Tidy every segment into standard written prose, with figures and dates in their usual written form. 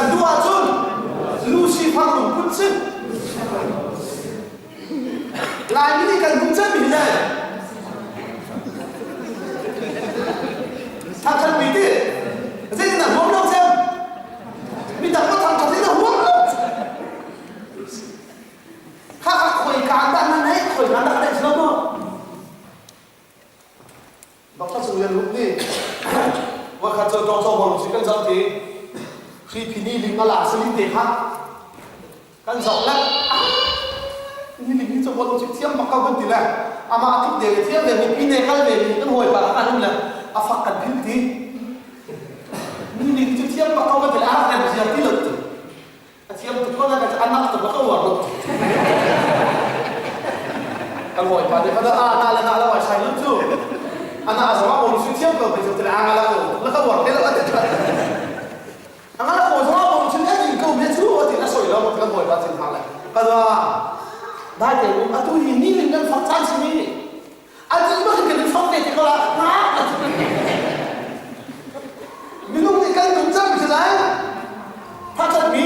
Kan duh ahcun Lucifer lungput si. Laimi nih kan duh cemmi hi le thangthatmi ti zeitin dah huam lo cem midang ka thangthat in a huam lo kha kha khoi ka dah na nei khoi ka dah nei lo maw Dr. Cung Lian Ruk nih voikhat cu Dr. Bawlung si kan zoh ti hri ni ling a la sali te kha kan zoh le ni ling hi cu bawlung si thiam bak ko kan ti le amah a tluk de le thiam ve mi pi ne kal ve mi kan hawi pa kan um le a fak kan phil ti ni ling cu thiam bak ko kan ti le a rak rem ziar ti lo ti A thiam tuk ko na ka anak tuk ka uar tuk. Kan hawipa te kha a na le na la wai sai lu cu. Ana azama bom su thiam ko pe chu tla anga la ko la ka uar te lo ate tla. Anga la ko zama bom chu ne ding ko me chu ati na soi lo kan hawipa chin ha le. Ka da dai te um atu hi ni ling kan fak chan si mi. Ati ba kan fak te te ko la ha. Minung nih kan tum cang si lai. Thangṭhatmi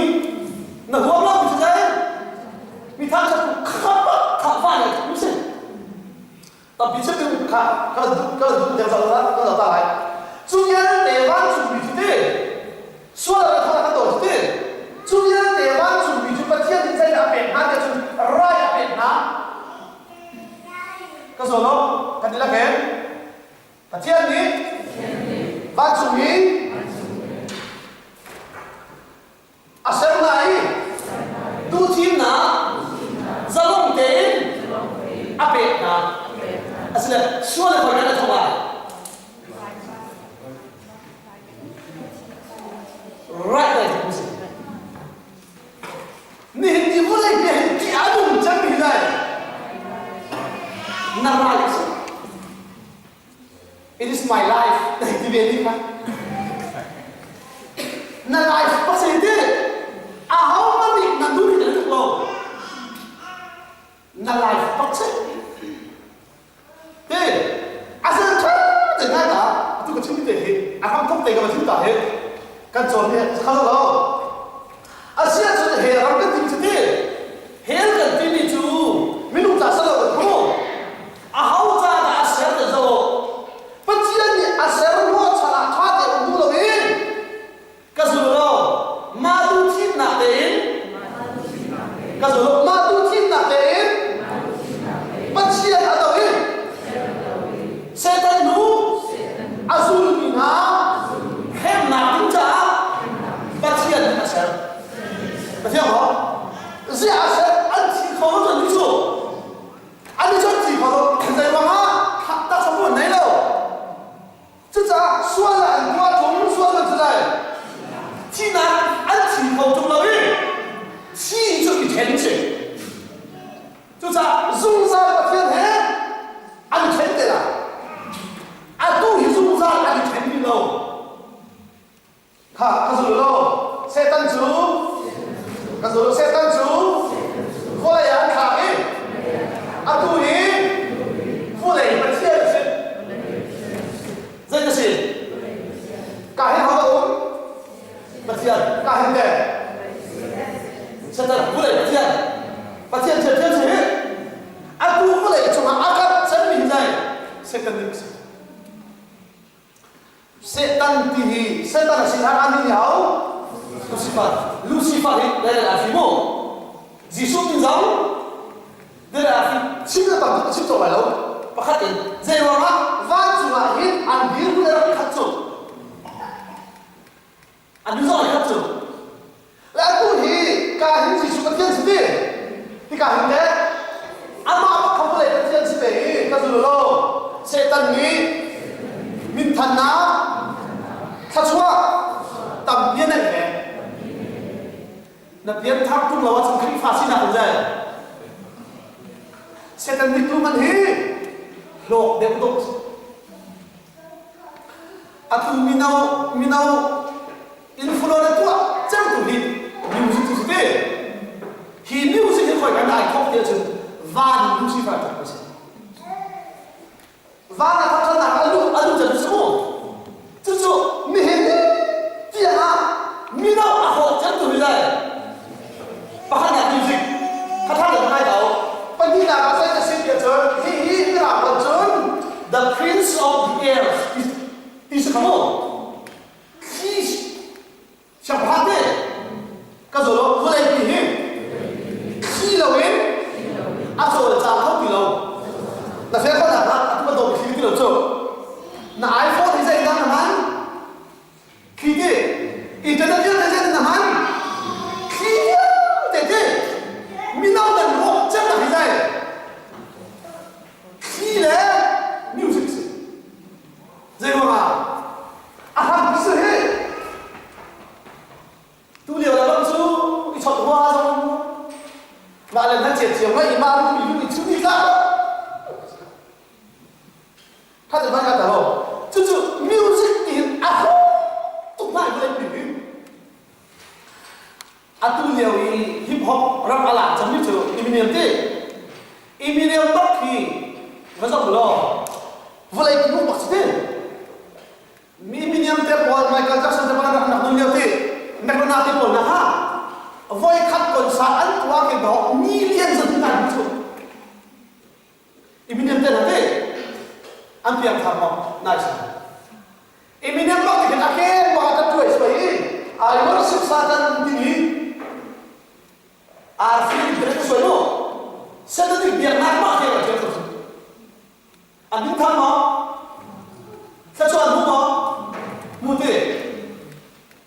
na huam lo si lai. Mi thangṭhat khap kha fa le tu si. Tampi chim ding kha ka ka duh deuh zau la ka ta lai. Cu vialte vancungmi cu ti sual a thawk ka to cu ti cu vialte vancungmi cu Pathian nih zeidah a pek hna ti cun rai a pek hna. Ka zaw lo kan i la hen. Pathian nih vancung i a ser hna i duhthimnak zalong tein a pek hna. Asile sual le hawi kan thawk lai. Right lai tu si. Nihin ni vawlei pi hin ti a nung cem hi lai. Na right. It is my life. Ti ve ni kha. Na life pasal ti a ho man nih na nun hi tuk lo. Na life pakhat. Te asal tha te ngai ta tu ka chim te hi a ram thok te ka chim ta hi kan cawn hi kha lo. Asia cun he ram kan tim cu ti hell kan timi cu minung ca salo kan hmu. Aho ca dah a ser ti zo? Pathian nih a ser ruahchan ah ṭha tein um duh loin ka zul lo. Mah duh thimnak tein ka zul lo. Mah duh thimnak tein Pathian a doh i Satan nu a zulmi hna hremnak ding caah Pathian nih a ser. Pathian maw? Ziah a ser? An thi kho lo cun cu. An i chawnh kho lo. Zei ruangah taksa an nei lo. Cucaah sual ah an tuah tung, sual man cu lai. Thihnak an thi kho tung lo i thi cu i then si. Cucaah zungzal Pathian he an i then te lai. Atu hi zungzal an i then rih lo. Kha ka zul lo. Satan cu ka zul lo. Satan cu vawlei ah an thlak i atu hi vawlei pathian a si. Zei ka si? Ka hin ho um? Pathian. Ka hin te? Satan vawlei pathian. Pathian thian si hi. Atu vawlei cungah a karh cemmi hi zei? Satan nih a si. Satan ti hi Satan a si hlan ah nih hau Lucifer Lucifer hi dai a fi mu Jesuh min zong dai a fi chim na tam tuk chim cawk lai lo pakhat in zei ruangah vancung ah hin an dir le rak khat cu An zong khat cu. Le atu hi ka hin Jesuh Pathian si ti. Hika hin teh amah bak vawlei Pathian si ve i ka zul lo. Satan nih minthannak thluachuah tampi a neih ve. Na pianthar tung lo ahcun Khrihfa sinak in zei? Satan nih tu man hi hlawk deuh dawh Atu mino mino influencer tuah cemtu hi music cu si te. Hi music hi khoi kan ai thok ti ahcun van Lucifer thok a si. Van ah thawthannak a luh a luh cem cu si mu. Cucu nihin tiang ah mino a hawt cem. tu hi lai. Pakhatnak music kha tha deuh ngai ko. Pahnihnak ah zei ka si tiah cun hihi Mirang holh cun the prince of the air ti si kha mu. Thli siangpahrang te ka zawl lo vawlei pi hi thli loin a cawlcang kho ti lo. Na fel ko nak ah atu bantuk thli ti lo cu. Na iPhone hi zeidah na hman? Thli ti internet vialte zeitin na hman? Thli vialte ti mino nan rawk cemnak hi zei? Thli le music si. Zei ruangah? A hram si hi. Tu lio le bang cu i chawt hua zong mah le hna cia cio ngai i mah lu mi lu i chu ni tla. Kha te hmai ka ta lo. Cucu music ti hin a hrawk tuk hna i vawlei pi hi. Atu lio i hip hop ram a lak cangmi cu Eminem ti. Eminem bak hi va zoh law vawlei pi bak si ti. Eminem te pawl Michael Jackson te pawl rak nak nun lio ti. Madonna te pawl na ha. Voi khat concert an tuah ke dawh million zan hna cu. Eminem te hna te an piangthar maw nice Eminem bak nih hin a ken bak a tuai suai i I worship Satan timi arfi in ka suai mu satanic biaknak mah ke a ṭial ko an min thang maw thluachuah an hmu maw hmu ti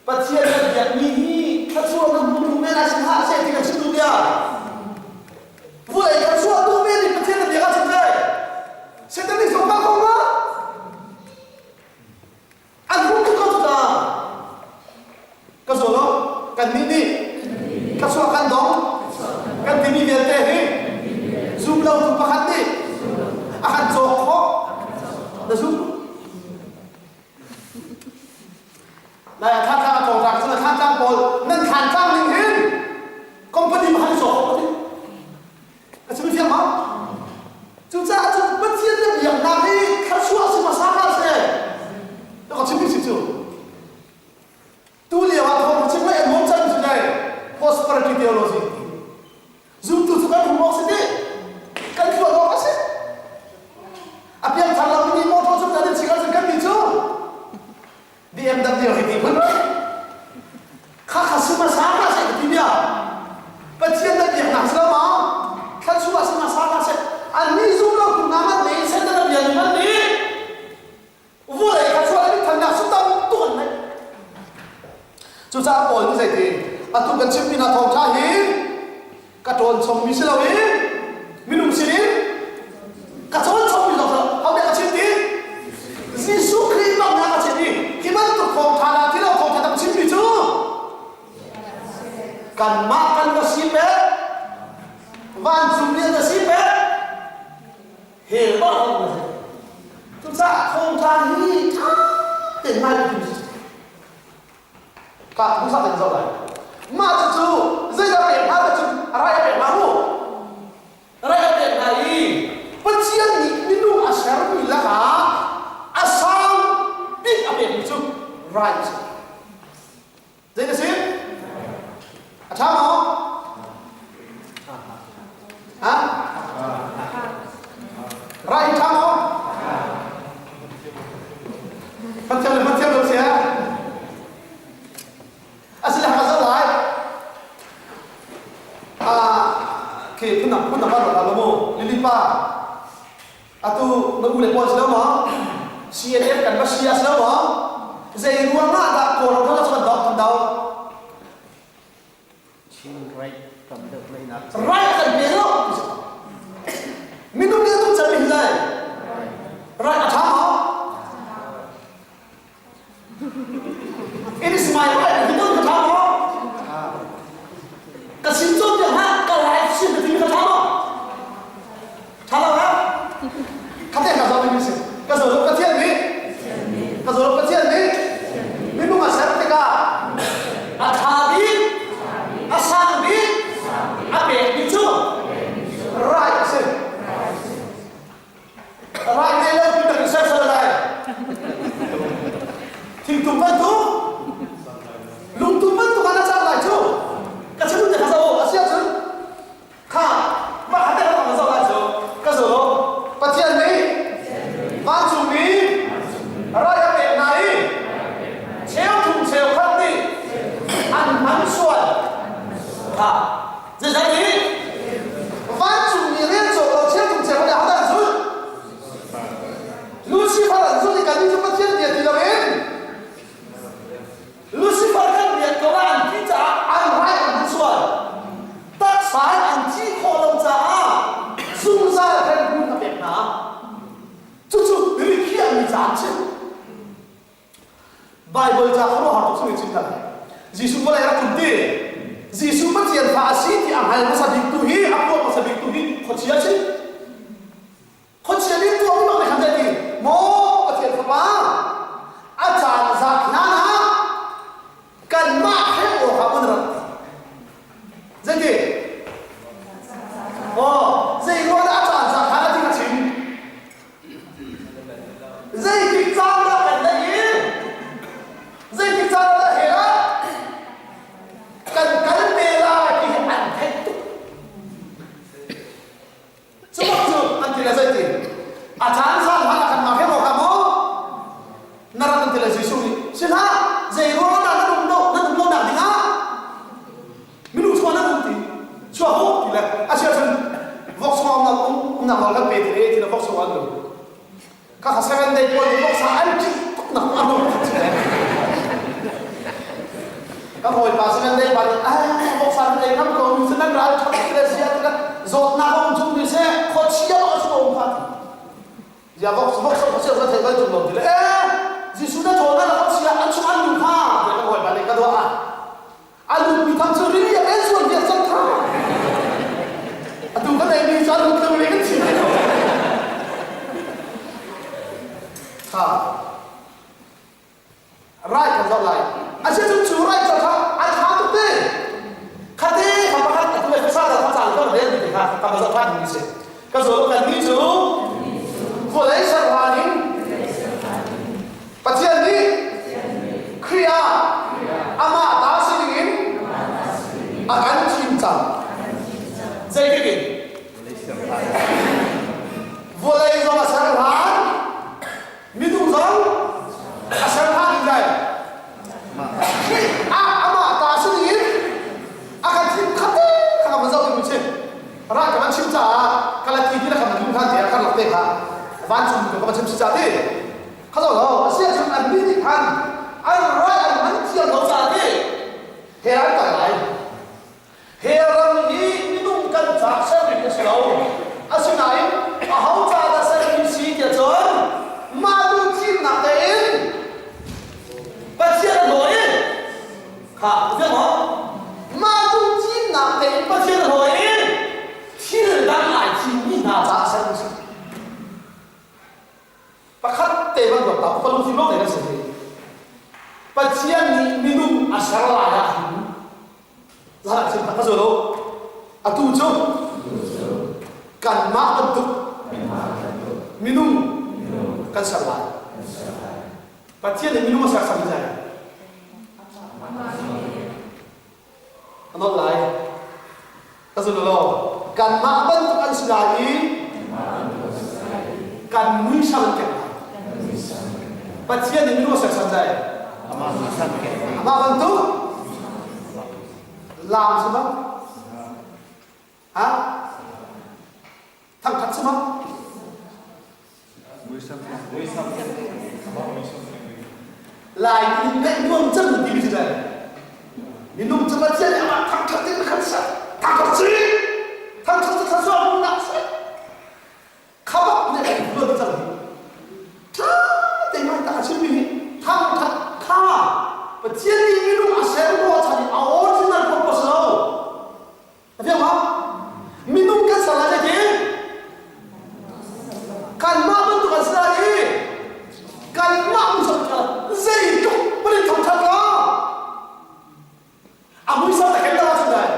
Pathian kan biakmi hi thluachuah kan hmu duh men ah si hlah seh ti kan chim duh bia. Vulei thluachuah duh men nih Pathian na biak ahcun zei? Satan nih zong ko ma? An hmu tuk ko ta. Ka zawl lo, kan nih nih thluachuah kan dong. Kan timi vialte hi zum lo tu pakhat nih a kan cawk khawh. Na zum? Lai ah thantlang a cawngtlak cun a thantlang pawl nan thantlang ning hin company pakhat i cawk khawh ti a chim fiang ma cucaah cun Pathian le biaknak hi thluachuah si hmasa hlah seh ka chim si cu tu lio ah thawng chim lai an nuam cang cu dai prosperity theology Zumtu cu kan hum awk si ti. Kan thluak awk a si. A piangthar lo mi motor cu kan in chik ahcun kan mi cu BMW hi ti phun kha kha suma sa hna seh ka ti bia. Pathian na biaknak si lo ma? Thluachuah suma sa hna seh. An nih zum lo tu nga man nih Satan a bia mi man nih Vulei kha chuah le thannak cu tam tuk an nei. Cucaah Paul nih zeiti atu kan chimmi hna thawngṭha hi ka ṭawn chommi si lo i minung sinin ka cawn chommi zong si lo. Ho dah ka chim ti? Jesuh Khrih bang hna ka chim i hi bantuk thawngṭha dah ti lo thawngṭha dang chimmi cu kanmah kan va si pek vancung nih an va si pek hell bak hong na si cucaah thawngtha hi ṭha tein ngai tu ka duhsah tein zoh lai mah cucu zeidah pek hna cu rai a pek hna mu rai a pek hna i Pathian nih minung a sermi lakah a sang bik a pekmi cu rai a si Zei na si? A ṭha maw? Ha? Rai ṭha maw? Hman thiam le hman thiam lo si ha? A si le ha zoh lai. Ah, khi phun phun dang ba lo mu. Lili pa. Atu na u le pawl si lo maw? CNF kan va si a si lo maw? Zei ruang ah dah Kawlram kha kan dok kan do? Chin right tam deuh meinak. Right kan pe lo. Minung nih tu chan mi lai. Right a tha maw? It is my right. Hi tu ka tha maw? Ka sin cawn tiang ha ka life sin ka ti ka tha maw? Tha lo ha? Kha te ka zo mi si. Ka zo lo Pathian nih. Ka zo lo Pathian nih. Minung a ser tikah a tha bik, a sang bik, a pek mi cu right a si. Rai nei lo tu tak ser sal lai. Thingtum bantuk lungtum bantuk an cang lai cu. hman sual. Kha. Zeizat hi? Vancungmi rian cawk lo thiangtum thiang nih ahodah an zulh? Lucifer an zulh i kannih cu Pathian bia ti loin Lucifer kan rian ko ah an ti caah an rai an hman sual. Taksa in an thi khawh lo caah zungzal hremhmun a pek hna. Cucu rikhiahmi ca an si. Baibal ca khuaruahhar tuk simi chim hna. Jesuh vawlei rak tlun ti. Jesuh Pathian fa a si ti a hngal hmasa bik tu hi a puak hmasa bik tu hi khuachia a si. Khuachia nih tuah mi bak nih khan ti maw Pathian fapa a caan zat hlan ah kanmah hrem awkah mun rak ti. Zeiti? Oh, zei ruang dah a caan zat hlan a ti ka chim? Zeitik caan dah kan neih i zeitik caan dah he ah kan kal te lai ti hi an theih tuk. Cu bak cu an ti le zeiti a caan zan hmanh ah kan mah he maw kha maw na rak an ti le Jesuh nih si hlah zei ruang dah nan um lo nan um lo nak ding ah minung chuah nan um ti chuah hu ti le a chia cun vok sawm nak um umnak nawl kan pe ti le ti le vok sawm an um ka kha seven day pawl nih voksa an ṭih tuk nak an um ka hawipa seven day pa nih ai voksa nan ei ngam ko mi cu nan ral ṭhat ti le sia ti le zawtnak a um chung ni seh khuachia bak a chuah um kha ti Ya vok vok sok khuachia za thei bal tung lo ti le eh Jesuh na ṭhawn na khuachia an chung an lu kha ti ka hawipa nih ka dawh ah A lutmi tham cu rili ah kan sual viar cang kha. Atu kan eimi cu a lut lo le kan chim lai lo. Kha. Rai kan zoh lai. Asi cun cu rai cu kha a tha tuk te. Khate kha pakhat atu le sa da kha caan ko rel ti kha ka ma zoh than mi si. Ka zo kan ni cu vawlei serhlan in Pathian nih Khrih ah amah ta si dingin a kan thim cang. Zeitik in? Vawlei zong a ser hlan, minung zong a ser hlan in dai. Khrih ah amah ta si dingin a kan thim khate kha kan zoh ding si. Ra ka van chim caah kalati ti le kan lung hlan te ah kan lak te kha vancung ka van chim si ca ti. Kha lo lo a si ahcun an nih nih khan an rai an hman thiam lo caah ti he an kal lai. He ram hi minung kan caah sermi a si lo. Asinain aho ca dah sermi si tiah cun mah duh thimnak tein Pathian a dawi kha a maw? Mah duh thimnak tein Pathian a dawi i thil dang ai thimmi hna caah sermi si. Pakhat te bantuk ta upa lungfim lo te kan si hi. Pathian nih minung a ser lai ah hin zah chim tak ka lo. Atu cu kanmah bantuk minung kan ser lai. Pathian nih minung a ser sam zai. A nolh lai. Ka zul lo. Kanmah bantuk an si lai i kan muisam an kek lai. Pathian nih minung a sersiam zai. Amah bantuk laam si ma? Ha? Thangthat si ma? Lai nih ngaih nuam cem ti mi si dai. Minung cu Pathian nih amah thangthat ding khan ser. Thangthat si. Thangthat cu thluachuah nak si. Khabak nih kan hluan cang hi. Tha te mai ta a chimmi hi thangthat kha Pathian nih minung a ser ruah chan i a original purpose lo. A fiang ma? Minung kan ser lai zeiti? Kanmah bantuk an si lai i kanmah muisam kha zeitluk paling thangthat lo. A muisam na ken lo ahcun dai.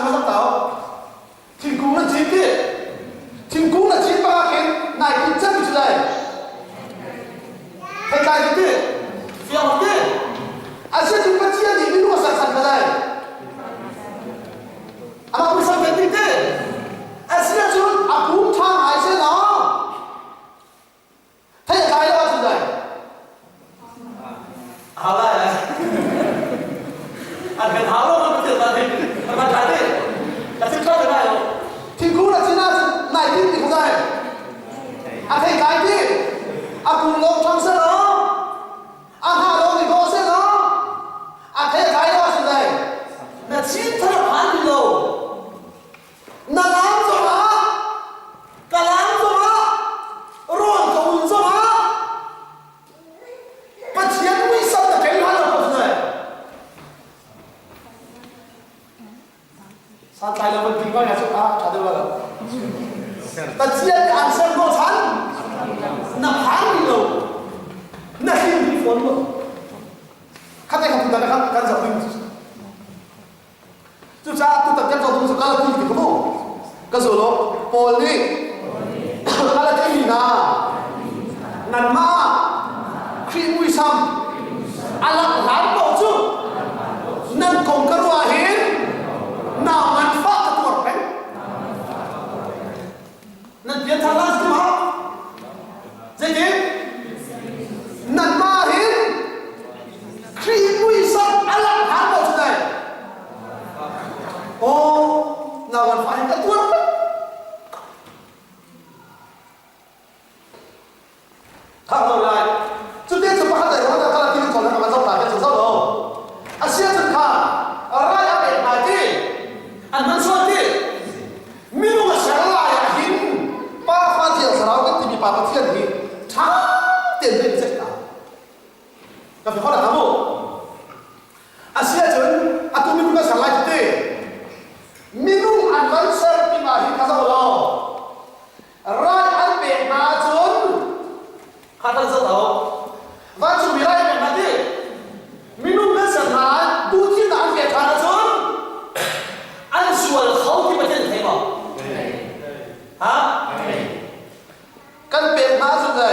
ma zak tau. Thingkung na cin ti. Thingkung na cin bangah khin nai tin cem cu lai. Theitlai cu ti. Fiang ti. Asia cu Pathian nih minung a sersan kha lai. Amah puisan kan ti ti. Asia cu a pum ṭha ngai se law. Thei a tlai lo ahcun dai. Hau lai lai. An kan hau lo kan thil ta ding. Kan man tlai ding. Ka thil tlai lai lo. Thingkung na cin ahcun nai tin ti kha A thei tlai ti. A kung lawng ṭhang se law. A hna lawng i dawh se law. A thei a tlai lo ahcun dai. Na chin thar a phan ti lo. Na lam zongah ka lam zongah rawl ka un zongah Pathian muisam na keng hna lo ko ne. Santlai lo van ti ngai cu a ṭha deuh lo. Pathian nih an ser ko chan na phan rih lo na hlim rih fawn lo. Khat khat tu kan kan zoh ding Cucaah tutan kan zoh cu Galati ti ka mu. Ka zul lo. Paul nih Galati mi hna nanmah Khrih muisam a langh hlan paoh cu nan kong ka ruah hin nau nganfah ka tuar peng. Nan pianthar hlan si ma? Zeitin? Nanmah hin Khrih muisam a langh hlan paoh cu dai. Aw, nau nganfah hin ka tuar peng. Thang lo lai. Cuti cu pakhat ai ruang kala ti chawn ka zoh ta ke zoh lo. Asia cun kha rai a pek hna ti an hman sual ti minung a ser lai ah hin pa fa thiang thlarau kan timi pa Pathian hi ṭha tein rin cek ta. Ka fi khona mu. Asia cun atu minung kan ser lai ti minung an van ser ti ma hi ka zoh lo. Rai an pek hna ahcun kha kan zoh lo. Vancungmi rai an pek hna ti. Minung kan ser hna ah duhthimnak an pek ṭhan ahcun an sual kho ti Pathian thei maw? Ha? Kan pek hna ahcun le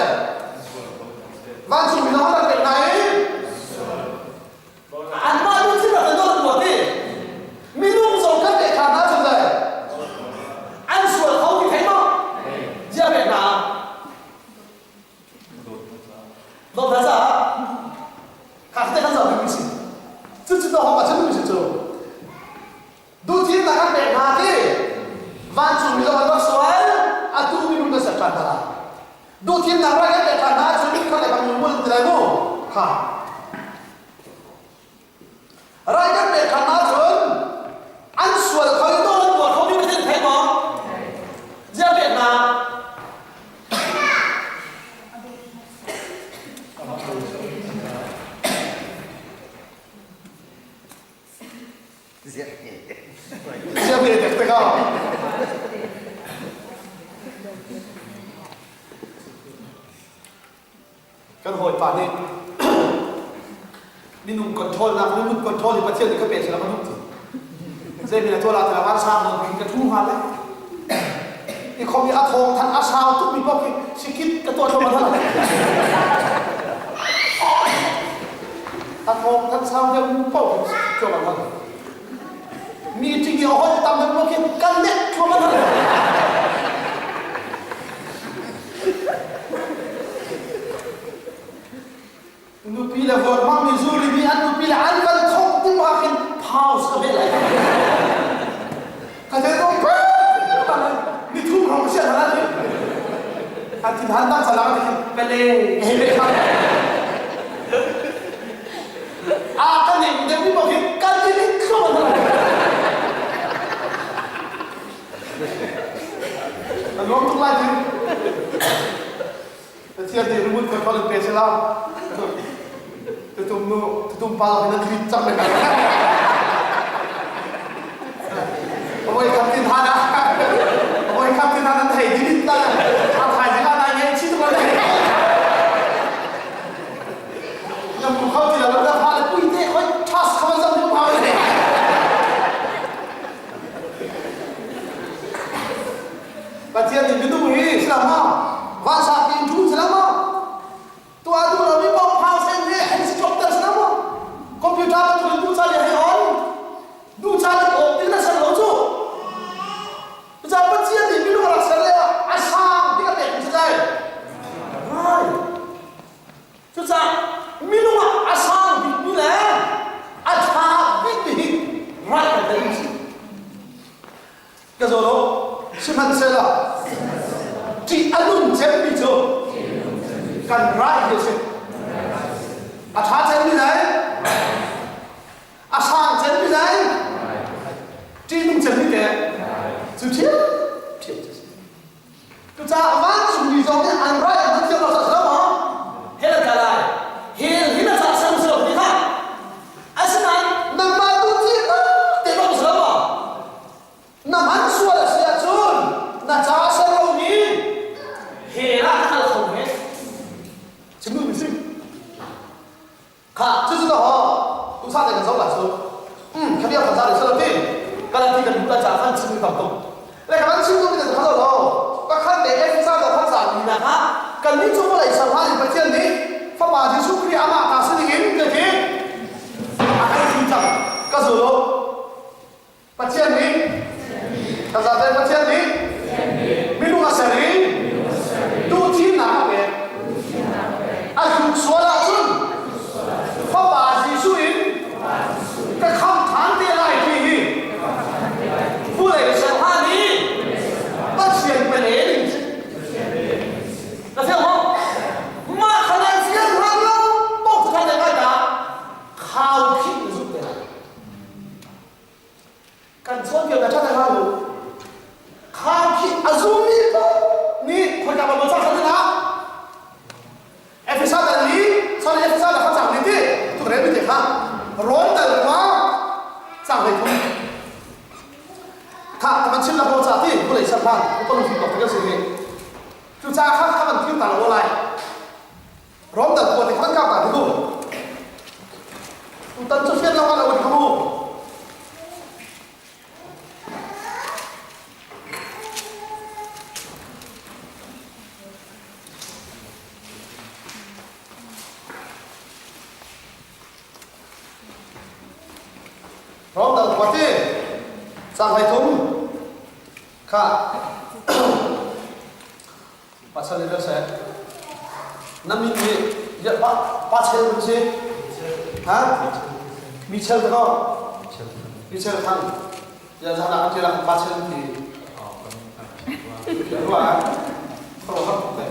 vancungmi lawng an pek hna i Anmah nih thil rak an tuah ti. Minung zong kan pek hna hna cun le an sual kho ti thei maw? Zia pek hna. Dawt hna caah kha te kan zoh ding si. Cucu to hong a chim mi si cu. Duhthimnak an pek hna ti. Vancungmi zong an rak sual, atu minung kan ser ṭhan hna lai. Duhthimnak rak kan pek ṭhan hna ahcun kha le bang mul ti lai mu. Kha. Rai kan pek ṭhan ahcun an sual kho i nawl an tuah kho mi Pathian thei maw? Zia pek hna. Zia pek tek ah. Kan hawipa nih minung control nak minung control hi Pathian nih ka pe sila ka duh ti. Zei min a tuah la ti la van sang nawn kin ka thu hnga le. I khom i a thawng than a sau tuk mi paoh khi sikit ka tuah thluahmah hna. A thawng than sau deuh paoh khi tuah hna. Meeting i a holh tam deuh paoh khi kan let thluahmah hna. Nupi le vote hmangmi zurimi an nupi le an van thong tu ah khin pause ka beh lai. Ka te dong ni thum rong sia hna ti. An thin han dang salang ti pele he be kha. A ka ning deuh mi bok hin kan ti ni thlo na. An lawm tuk lai ti. Pathian nih remote control in pe sila. Tutum nu tutum pa hin an lit cang le. Oi kham tin hana. Oi kham tin hana thei din ta. A thai jing ana ngai chi tu le. Nam ku khau ti la la pha le pui te khoi trust khama zam mu ha le. Pathian nih minung hi si lo maw? Vansa pi in ṭhu si lo maw? Tuah duh lomi paoh phau sen he an si cawkter si lo maw? Computer bantuk in duh caan hei on, duh caan in off ti na ser lo cu. Cucaah Pathian nih minung a rak ser le a sang bik a pek mi si lai. Rai. Cucaah minung ah a sang bikmi le a ṭha bikmi hi rai kan tel si. Ka zaw lo. Sihmanhsehlaw ṭih a nun cemmi cu kan rai hi a si. A ṭha cemmi lai, a sang cemmi lai, ṭihnung cemmi te cu ṭhiam ṭhiam cu si. Cucaah vancungmi zong nih an rai an hman thiam lo sa maw? Hell an tla lai. Hell hi na cah ser lo ti hlah. Asinain nangmah tu ti te bang si lo maw? Na hman sual a si ahcun na ca ser lomi hell ah na kal kho ve. Chim duhmi si. Kha cucu to ho tu sa te kan zoh la cu. Kha bia kan za ri salo ti. Kala ti kan duh la ca kan chim tam tuk. Le kan chim tu mi te kha lo. Pakhat te Efesa do kha za ni na kha kan ni cu vawlei ser hlan in Pathian nih Fapa Jesuh Khrih amah ta si ding in te khi a kan thim cang. Ka zul lo. Pathian nih ka zate Pathian nih minung a ser i duhthimnak a pek. A tluk sual ahcun Fapa Jesuh in ka khamh ṭhan te lai ti hi vulei ser hlan i Pathian pelen in na fiang maw? Mah kha nan fian hlan lo paoh cu ṭhan ngai ta khau khih na zumh te lai. Kan cawnpiak na ṭhat hlah u. Kha khi a zummi paoh nih khoika bal cang khan ah Efesa dal li sorry Efesa la kha cang li ti tu rel mi te kha Rom dal kwa cang hlei thum kha kan chim la ko cha ti vulei sarhlan upa lu fi tok te si hi cu ca kha kha man thil ta lo lai Rom dal kwa te khan ka ta ti ku Tutan cu fian lo lo in mu. Rom dal khuate cang hlei thum kha Pasal in seh. Na min hi ya pa pa chel mun si. Ha? Mi chel ko. Mi chel thang. Ya zana ka tira pa chel ti. Ruwa. Khoro hak te.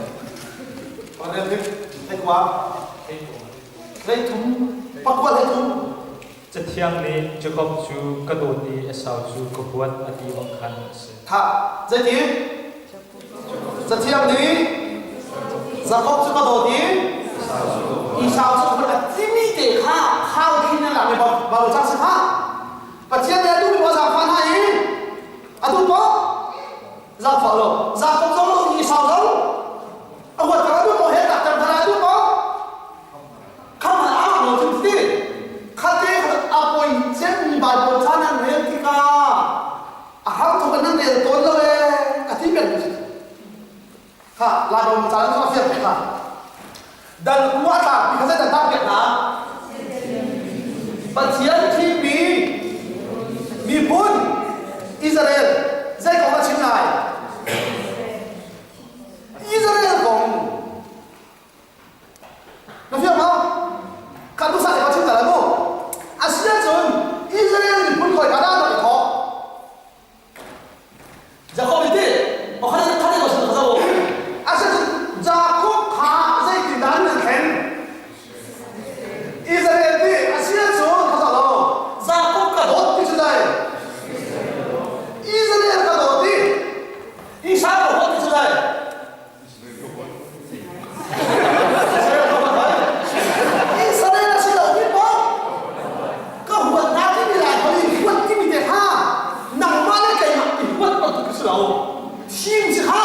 Pa ne thik thik wa. Lei thum pakwa lei thum. Cathiang nih Jakob cu ka dawt i Esau cu ka huat a ti bang khan a si. Kha zeiti? Cathiang nih Jakob cu ka dawt i Esau cu ka huat a timi te kha khau khin an lak i bal cang si kha. Pathian nih a duhmi paoh zaangfah hna i a duh paoh zaangfah lo. Jakob zong lo Esau zong a huat kha a duh paoh he tak ter hna a duh paoh Khamh ah lo cu ti khate a poi cemmi Bible ca nan rel tikah a har tuk in nan rel tawn lo ee a ti peng mi kha Lairam ca nan a fiang kha dal kua tlak pi kha zei dah piak na Pathian thimmi miphun Israel zei kong a chim lai Israel kong Na fiang maw? Kan duhsah te chim ta lai mu. Asiahcun Israel miphun khoi ka dah i thawk. Jacob iti pakhat khat ko sin khazo. Asiahcun Jacob kha zeitindah nan thlen? Israel ti asiahcun khazo lo. Jacob ka dawt ti cu dai. Israel ka dawt ti. Israel ka dawt ti cu dai. Israel a si lo mi paoh ka huat hna timi lai hoi huat timi te kha nangmah le keimah i huat bantuk si lo thim si kha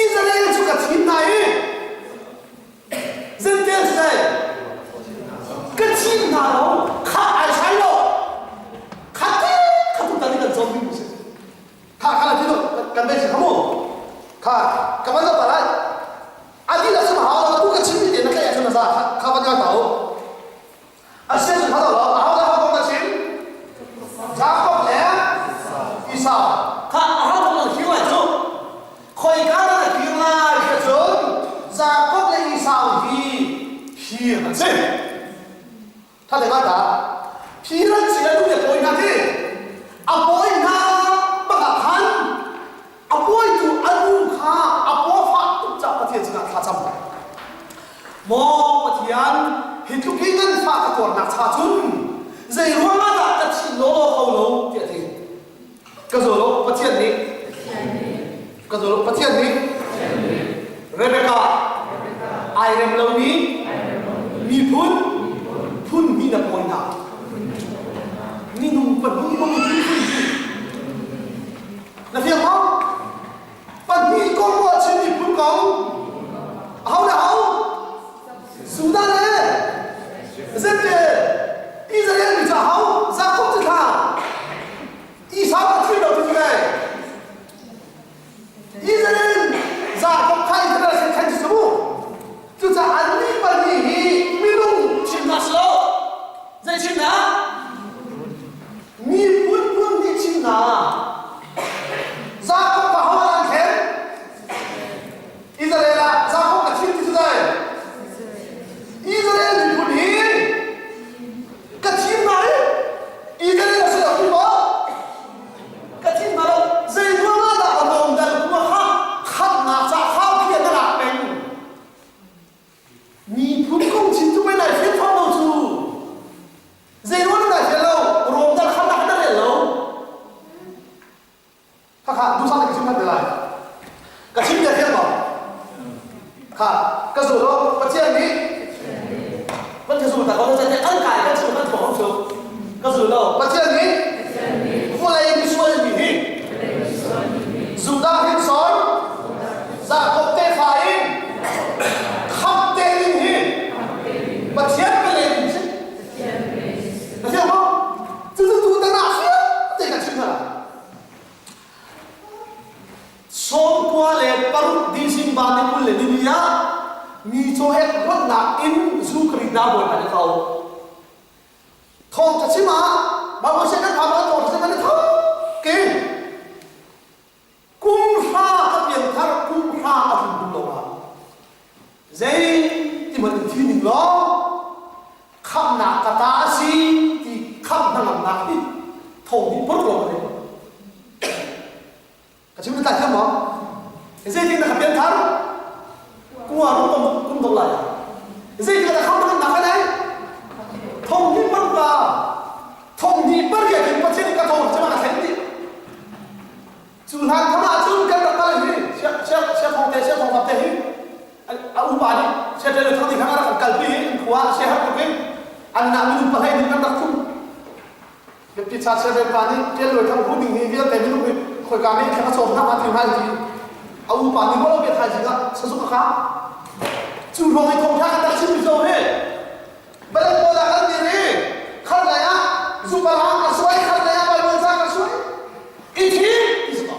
Israel cu ka thim hna i Zentel si dai ka thim hna lo kha ai sai lo kha te kha tu tani kan cawm ding si kha kha la ti lo Kan bei si khamu. Kha ka van zoh ta lai. A dihlak chim a hau lo, atu ka chimmi te na tlaih ahcun a za. Kha van ngai ta u. A si ahcun kha lo, aho le aho kong na chim? Jakob le Esau. Kha aho kong na thlir lai cu? Khoika dah na thlir lai ti ahcun Jakob le Esau hi phir an si. Tha te ngai ta. Phir an si le nu le pawi hna khi a pawi hna bak ah khan a pawitu a nu kha a paw fah tuk caah Pathian sinah thla cam. Maw Pathian, hi tluk hi nganfah ka tuarnak cha cun zei ruangah dah ka thih law ko lo tiah a ti. Ka zaw lo Pathian nih ka zaw lo Pathian nih Rebecca ai rem lomi miphun phun hnih na pawi hna. Minung pahnih bang phun hnih. Na fiang maw? Pahnih kong ruah chin miphun kong aho le aho? Sudan le Zette Israel mi ca hau Jakob cu thla Esau ka thil lo ti kai Israel Jakob kha Israel sin khan cu cucaah annih pahnih hi minung chimnak si lo zei chimnak Miphun phun nih chim hna. Jakob kha ho an thlen? Israel ah Jakob ka thim ti cu dai. Israel miphun hi ka thim hna i Israel a si lo ti maw? Ka thim hna lo. Zei ruangah dah a lawm dal kuma kha khamnak ca khau khi na lak peng? Miphun kong chim cu pei nai fian fawn lo cu. Zei ruang dah fian lo? Rom dal kha nak na rel lo. Khakha duhsah ka chim hman lai. Ka chim bia thiang maw? Kha ka zul lo Pathian nih kan ka zul ta ko ta an kai kan chim kan thawng cu ka zul lo Pathian nih vawlei misual mi hi Judah hrinsor Jakob tefa in khamh te ding hi Pathian pe ding si. Na fiang maw? Cucu tu tan ah fiang te kan chim hna. 96 December ni 20 le nili ah mi caw ek rawtnak in zu ka rit na bawi hna ko. Thawng ka chim ah Bible se kan phak ah thawng ka chim ah tho ke Kum hra ka pianthar kum hra a tlun kum lo ah zei ti hmanh in thi ning law khamhnak ka ta a si ti khamh hnangamnak hi thong nih pur lo ka ka chim ta thiam maw zeitin na ka pianthar kuma rum kum kum dok lai zeitin na khamh hnangamnak ka nei thong nih pur pa thong nih par ya kin pathian ka thong chama ka thlen ti Cu hlan kham ahcun kan rak kal hi sia thong te sia thong te hi a upa nih sia ṭel thang ding kha rak kan kalpi hi an khua sia har tuk in an nah minung pahlei nih kan rak thum biapi cha sia ṭel pa nih ṭel loi thang hu ding hi vialte minung hi khoika nih thla ka cawm hna ma ti hai ti a upa nih lo bia thai zing ah sazuk a ka cu ruang i thong tha kan rak chim mi zo hi balak pawl ah kan dir i khat lei ah zupalang ka suai khat lei ah Bible ca ka suai i thim ti si ko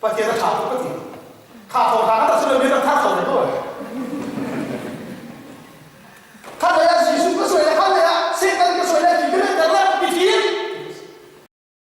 Pathian a tha tuk ka ti kha thawng tha kan rak si lo mi rak tha kho ve ko.